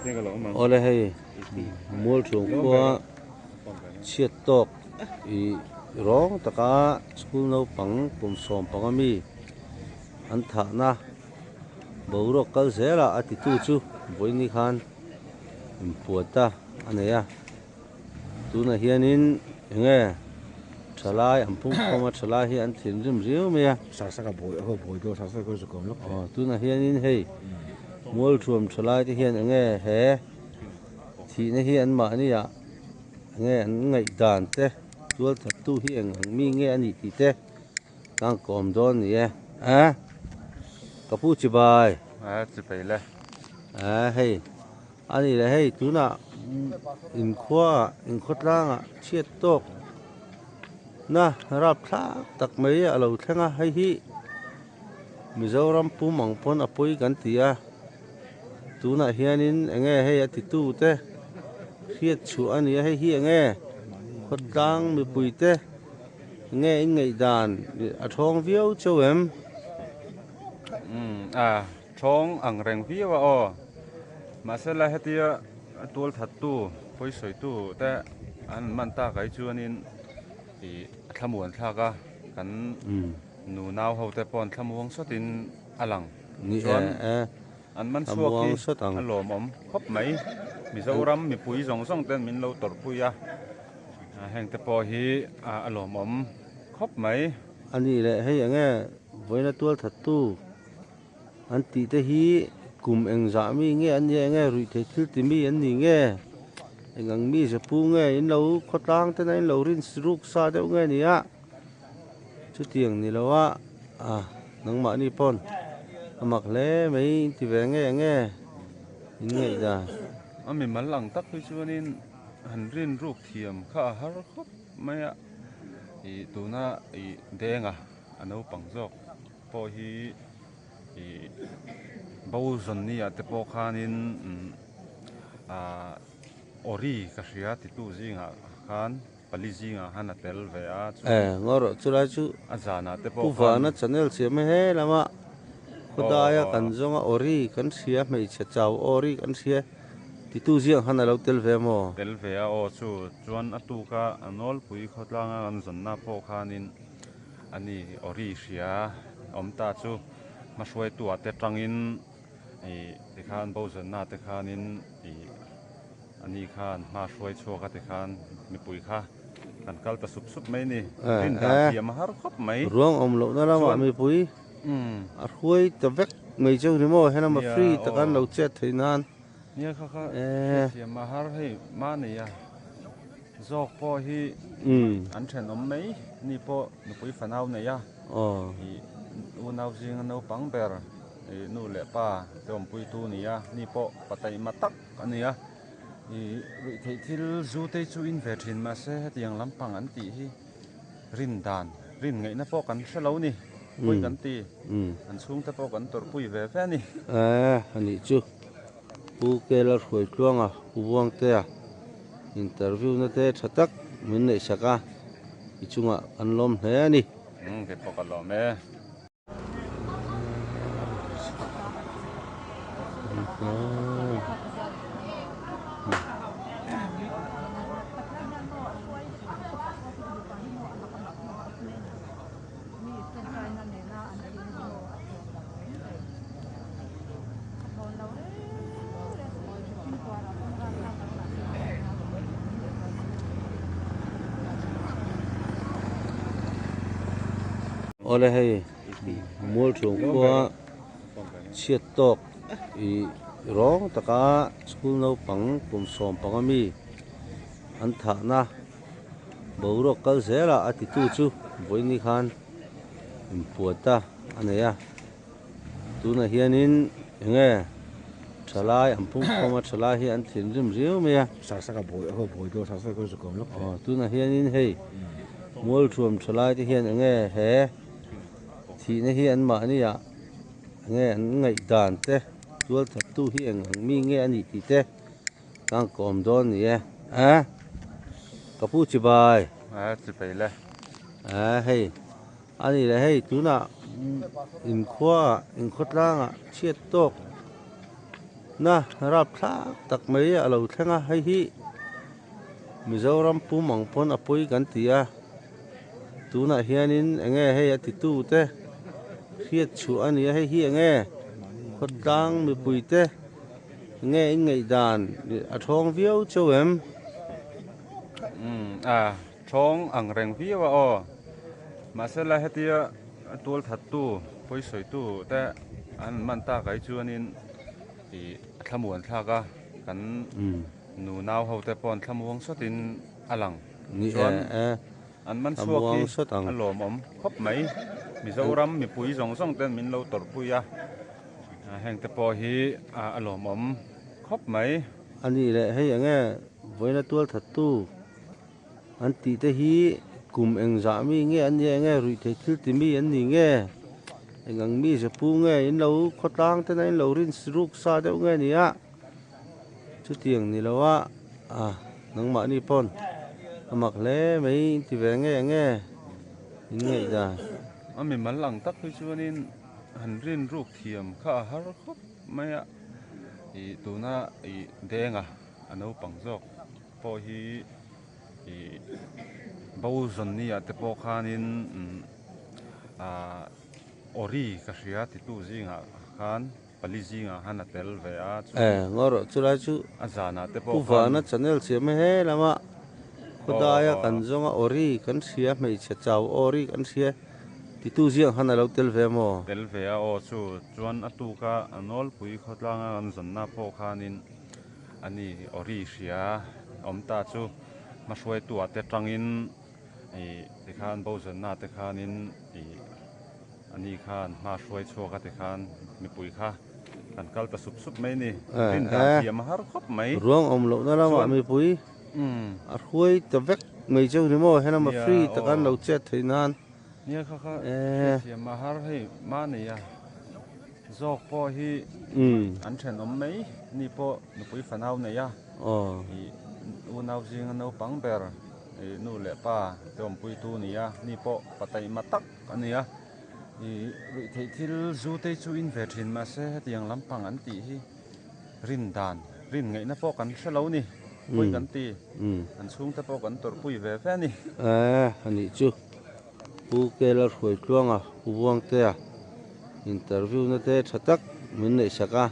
Awle hei Mualṭhuam khua chhiat tawk ih rawng taka school naupang kum 15 mi an thahna boruak kal zelah a titu chu vawiin khan inpuata a nei a. Tunah hianin eng nge thalai an pung khawm a thalai hi an thinrim riau mai a. Aw tunah hianin hei Mualthuam thalai te hian eng nge he thihna hi an mahni ah eng nge an ngaihdan te tual that tu hi eng ang mi nge a nih tih te kan kawm dawn a ni e. A ka pu chibai. A chibai le. A hei. A ni le hei tunah inkhua inkhawtlangah chhiat tawk na rapthlak tak mai a lo thleng a hei hi Mizoram pum ang pawn a pawi kan ti a tunah hianin eng nge hei a titu te hriat chhuah a ni a hei hi eng nge khawtlang mipui te eng nge in ngaihdan a thawng viau chauh em? Umm a. Thawng ang reng viau a aw. Mahsela hetia tual thattu, pawisawitu te an man tak ai chuanin ih a thlamuan thlak a, kan nu nau ho te pawh an thlamuang sawtin a lang. Chuan an man chhuak hi a lawmawm khawp mai. Mizoram mipui zawng zawng ten min lo tawrhpui a, heng te pawh hi a lawmawm khawp mai. A nih leh hei enge vawiina tual thattu An tih te hi kum engzah mi nge an nia enge ruih theih thil ti mi an ni nge eng ang mi ze pu nge in lo khawtlang ten a in lo rin ruk sa deuh nge ni a chutiang ni lo a ah nangmahni pawn a mak hle mai in ti ve nge enge in ngaih dan. A mimal ang tak hi chuanin han rin ruk thiam kha a har khawp mai a ih tuna ih denga a naupang zawk. Pawh hi ih bo zawn ni ah te pawh khanin ah ori ka hria titu zingah khan pali zingah khan a tel ve a chuan Eh ngaw rawh chulai chu a zanah te pawh khan Pu Vana channel siam he lama khawdaia kan zawnga ori kan hria hmeichhe chau ori kan hria titu zingah khan a lo tel ve maw? Tel ve a aw chu chuan a tuka a nawlpui khawtlanga kan zawnna pawh khanin Ani ori hria awm ta chu hmahruaitu ah te tangin ih tikhan Bozanna te khanin ih ani khan hma hruai chhuak a tikhan mipui kha kan kal ta sup sup mai a ni. Rin dan thiam a har khawp mai. Ruang awm lohna lamah mipui a hruai ta vek mai cheu ni maw helama free taka an lo chet theih nan. Nia kha kha hriathiam a har hei mahni a. Zawk pawh hi an thenawm mai ni pawh nupui fanau nei a ih unau zinga naupang ber ih nu leh pa te awmpuitu a ni a ni pawh pa taima tak a ni a ih ruih theih thil zu te chu in ve thin mahse hetiang lampang an tih hi rin dan rin ngaihna pawh kan hre lo ni pui kan ti an chhungte pawh kan tawrhpui ve ve a ni. A nih chu. Pu Kela Hruaitluanga Pu Buangtea interview na te tha tak min neih sak a, i chungah kan lawm hle a ni. Umm kei pawh ka lawm e. Awle hei Mualṭhuam khua chhiat tawk ih rawng taka school naupang kum 15 mi an thahna boruak kal zelah a titu chu vawiin khan inpuata a nei a. Tunah hianin eng nge thalai an pung khawm a thalai hi an thinrim riau mai a. Aw tunah hianin hei Mualthuam thalai te hian eng nge he thihna hi an mahni ah eng nge an ngaihdan te tual thattu hi eng ang mi nge a nih tih te kan kawm dawn a ni e. A ka pu chibai. A chibai le. A hei. A ni le hei tunah inkhua inkhawtlangah chhiat tawk Na rapthlak tak mai a lo thleng a, hei hi Mizoram pum ang pawn a pawi kan ti a, tunah hianin eng nge hei a titu te hriat chhuah a ni a, hei hi eng nge khawtlang mipui te eng nge in ngaihdan a thawng viau chauh em? Umm a thawng ang reng viau a aw, mahse la hetia tual thattu pawisawitu te an man tak ai chuanin ih a thlamuan thlak a kan Nu nau ho te pawh an thlamuang sawtin a lang. Chuan an man chhuak hi a lawmawm khawp mai. Mizoram mipui zawng zawng ten min lo tawrhpui a, heng te pawh hi a lawmawm khawp mai. A nih leh hei enge vawiina tual thattu an tih te hi kum engzah mi nge an nia enge ruihtheih thil ti mi an ni nge eng ang mi zepu nge in lo khawtlang ten a in lo rin ruk sa deuh nge nia. Chutiang ni lo a, a nangmahni pawn a mak hle mai in ti ve nge nge in ngaihdan. A mimal ang tak hi chuanin han rin ruk thiam kha a har khawp mai a, ih tuna ih denga a naupang zawk pawh hi ih bo zawn ni ah te pawh khanin ah awri ka hria titu zingah khan. Pali zingah khan a tel ve a chu. Eh ngaw rawh chulai chu a zanah te pawh khan. Pu Vana channel siam he he lama khawdaia kan zawnga awri kan hria hmeichhe chau awri kan hria titu ziang khan a lo tel ve maw? Tel ve a aw chu chuan a tuka a nawlpui khawtlanga kan zawnna pawh khanin ani awri hria awm ta chu hmahruaituah te tangin ih tikhan bo zawnna te khanin ih. Ani khan hma hruai chhuak a ti khan mipui kha kan kal ta sup sup mai ni. Rin dan thiam a har khawp mai. Ruang awm lohna lamah mipui a hruai ta vek mai cheu ni maw? Helama free taka an lo chet theih nan. Nia kha kha hriathiam a har hei mahni a zawk pawh hi an thenawm mai ni pawh nupui fanau nei a unau zinga naupang ber nu leh pa te awmpuitu nia ni pawh pa taima tak. A nia, ih ruihtheih thil zu te chu in ve thin mahse hetiang lampang an tih hi rin dan, rin ngaihna pawh kan hre lo ni, pawi kan ti, an chhungte pawh kan tawrhpui ve ve a ni. Eh, a nih chu Pu Kela Hruaitluanga, Pu Buangtea interview na te tha tak min neihsak a,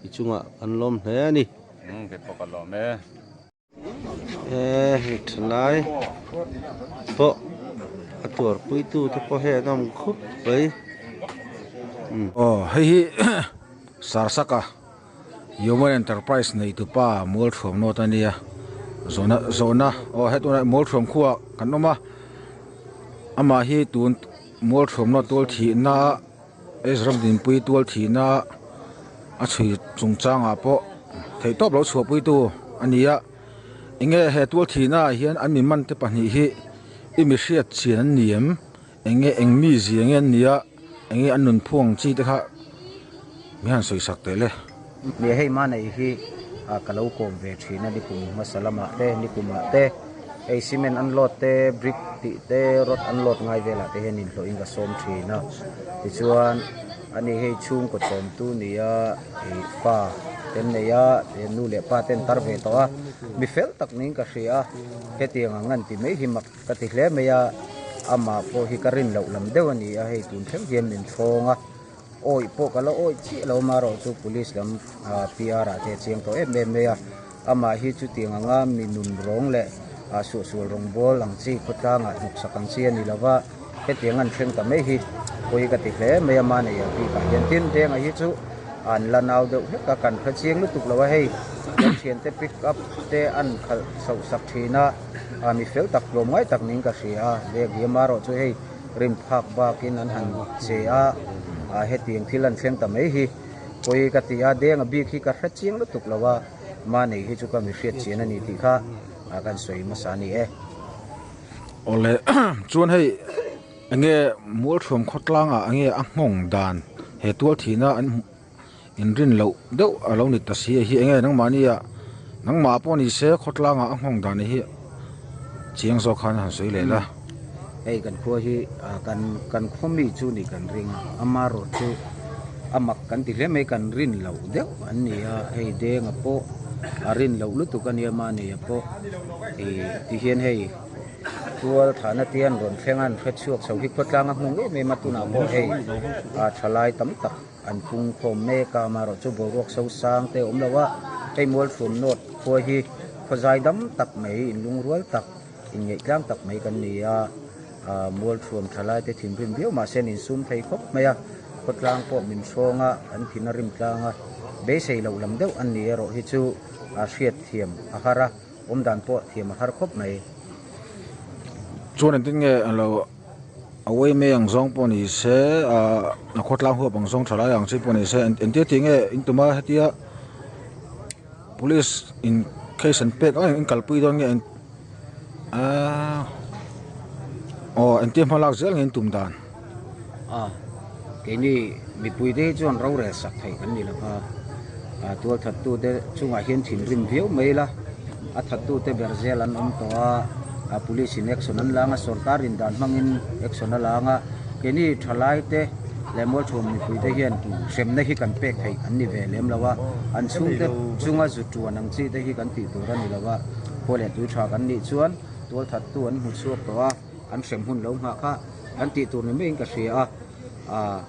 i chungah kan lawm hle a ni. Umm, kei pawh ka lawm e. He hei thalai pawh a tuarpui tu te pawh hei an awm khup mai aw hei hi Sarsaka Human Enterprise nei tu pa Mualthuam nawt a nia zawhna zawhna aw he tunah Mualthuam khuaah kan awm a amah hi tun Mualthuam nawt tual thihna Ezra Dinpui tual thihna a chhui chungchangah pawh theihtawp lo chhuahpuitu a ni a, enge he tual thihna ah hian an mi man te pahnih hi i mi hriat chian an ni em? Enge eng mi zia nge an ni a, enge an nun phu ang chi te kha mi han sawi sak teh le. Nia hei manei hi ka lo kawm ve thin a nikum hmasa lamah te nikumah te hei cement an load te brick tih te rod an load ngai velah te hian inhlawhin ka sawm thin a tichuan ani hei chhungkaw chawmtu nia ih fa te an nei a nu leh pa te an tar ve tawh a mi fel tak niin ka hria a hetiang ang an ti mai hi mak ka ti hle mai a amah pawh hi ka rin loh lam deuh a ni a hei tun thleng hian min thlawng a. Awih pawh ka la awih chiah lo amaherawh chu police lam PR ah te a chiang tawh em em mai a, amah hi chutiang anga mi nun rawng leh suahsual rawng bawl ang chi khawtlangah hnawksak ang chi a ni lova, hetiang an thleng ta mai hi pawi ka ti hle mai a mahni a bikah hian tin denga hi chu an la nau deuh hlek a kan hre chiang lutuk lo a hei kan thiante pick up te an khalh chhoh sak thin a mi fel tak tlawm ngai tak niin ka hria a deng hi amaherawh chu hei. Rim phak bakin an han che a, hetiang thil an thleng ta mai hi pawi ka ti a, denga bik hi ka hre chiang lutuk lo a, mahni hi chu ka mi hriat chian a ni tih kha kan sawi hmasa a ni e. Awle chuan hei enge Mualthuam khawtlangah enge a nghawng dan he tual thihna an inrin loh deuh a lo ni ta si a hi enge nangmahnia nangmah pawh ni se khawtlangah a nghawng dan hi chiang zawk khan a han sawi leh la. Hei kan khua hi kan kan khaw mi chu ni kan ring a amaherawh chu A mak kan ti hle mai kan rin loh deuh an ni a, hei denga pawh a rin loh lutuk a nia mahnia pawh ih ti hian hei tual thahna te an rawn thleng a an hre chhuak chho hi khawtlang a hmung em em a tunah pawh hei ah thalai tam tak an pung khawm mek a amaherawh chu boruak so sang te a awm lo a hei mualthuam nawt khua hi khawzai dam tak mai inlungrual tak inngeih tlang tak mai kan ni a. Ah mualthuam thalai te thinrim viau mahse an insum thei khawp mai a, khawtlang pawh min hrawng a, an thin a rim tlang a, beisei loh lam deuh an ni erawh hi chu a hriat thiam a har a, awm dan pawh thiam a har khawp mai. Chuan engtin nge an lo awei mai ang zawng pawh ni se, ah a khawtlang huap ang zawng thalai ang chi pawh ni se, engtia tih nge in tuma hetia police in case an pek ang in kalpui dawn nge. Aaa aw engtia hma lak zel nge in tum dan? A, keini mipui te hi chuan rorel sak theih kan ni lo va, a tual thattu te chungah hian thinrim viau mai ila, a thattu te ber zel an awm tawh a, a police in action an la ang a, sorkar in dan hmangin action a la ang a, keini thalai te leh mualchhuam mipui te hian hremna hi kan pek theih an ni ve lem lo a, an chhungte chunga zu tuan ang chi te hi kan tih tur a ni lo a. Khaw leh tui tha kan nih chuan tual thattu an hmu chhuak tawh a, an hrem hun lo nghah kha an tih tur ni maiin ka hria a, aah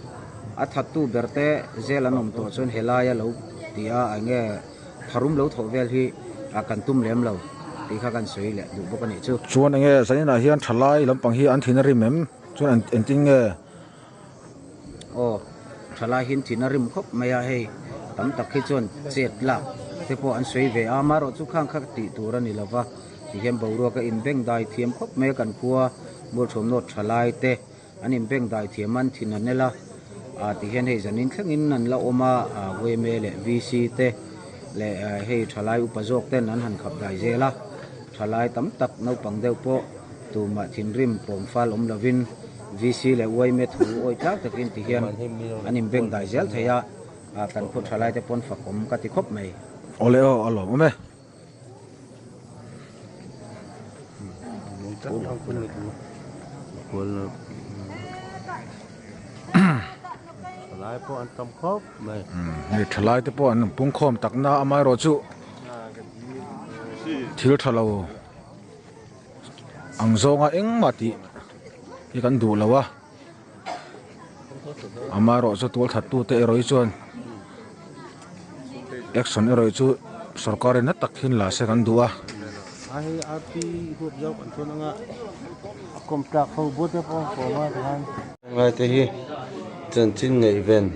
a thattu ber te zel an awm tawh chuan helaia lo ti a eng nge tharum lo thawh vel hi kan tum lem lo tih kha kan sawi leh duh bawk a nih chu. Chuan eng nge zaninah hian thalai lampang hi an thin a rim em? Chuan engtin nge? Aw, thalai hian thin a rim khawp mai a, hei tam tak hi chuan chet lak te pawh an sawi ve a, amaherawh chu khang kha tih tur a ni lo va, tihian boruak a inbeng dai thiam khawp mai a, kan khua Mualthuamnaw thalai te an inbeng dai thiam a, an thin a nel a, ah tihian hei zanin thlengin an la awm a, ah yma leh VC te leh hei thalai upa zawk ten an han khap dai zel a, thalai tam tak naupang deuh pawh tumah thinrim pawm fal awm lovin VC leh yma thu awi tlak takin ti hian an inbeng dai zel thei a, kan khaw tha laite pawn fakawm ka ti khawp mai. Awle aw a lawm awm e. Thalai pawh an tam khawp mai. Hei thalai te pawh an pungkhawm takna amaherawh chu thil tha lo. Ang zawnga engmah tih hi kan duh lo a, amaherawh chu tual that tute erawh hi chuan action erawh hi chu sorkar in na tak hian la se kan duh a. Ngaite hi chanchin ngaihven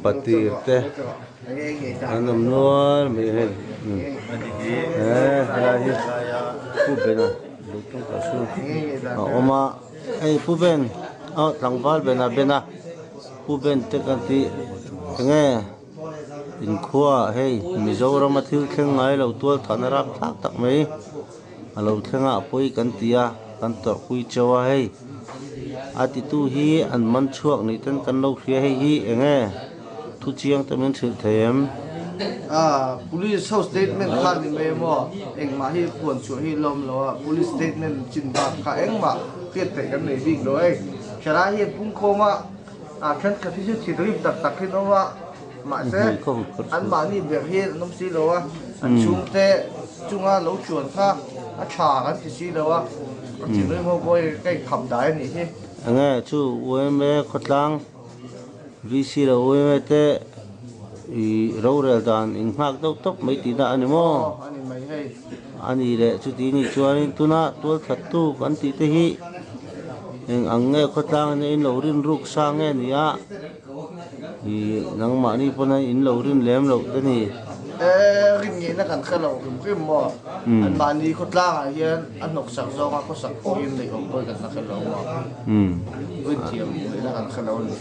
patir te an awm nual mai hei he helai hi pu bena a awm a hei pu ben aw tlangval bena bena pu ben te kan tih enge inkhua hei Mizoram a thil thleng ngai lo tual thahna rap thlak tak mai a lo thleng a a pawi kan ti a kan tawrhpui cheu a hei a titu hi an man chhuak nih ten kan lo hria hei hi eng nge thu chiang te min hrilh thei em? A police ho statement kha ni mai maw engmah hi puan chhuah hi lawm lo a police statement chin bak kha engmah hriat theih kan nei bik lo hei thalai hian pungkhawm a a thenkhat hi chu thinrim tak tak hi an awm a mahse anmahni ber hian an awm si lo a an chhungte chunga lo chuan kha a tha kan ti si lo a a thinrim ho pawh hi ka inkhap dai a nih hi. Enge chu yma khawtlang VC leh yma te i rorel dan in nghak deuh tawp mai tih dah a ni maw? Aw a ni mai hei. A ni leh chuti nih chuanin tuna tualthattu kan tih te hi eng ang nge khawtlang in a in lo rin ruk sa nge ni a? Ih nangmahni pawn a in lo rin lem loh te ni. E rin ngeihna kan hre lo hrim hrim maw? Anmahni khawtlangah hian a hnawksak zawnga khawsak pawhin neih awm pawhin kan la hre lo maw? Rin thiam ngeihna kan hre lo a ni.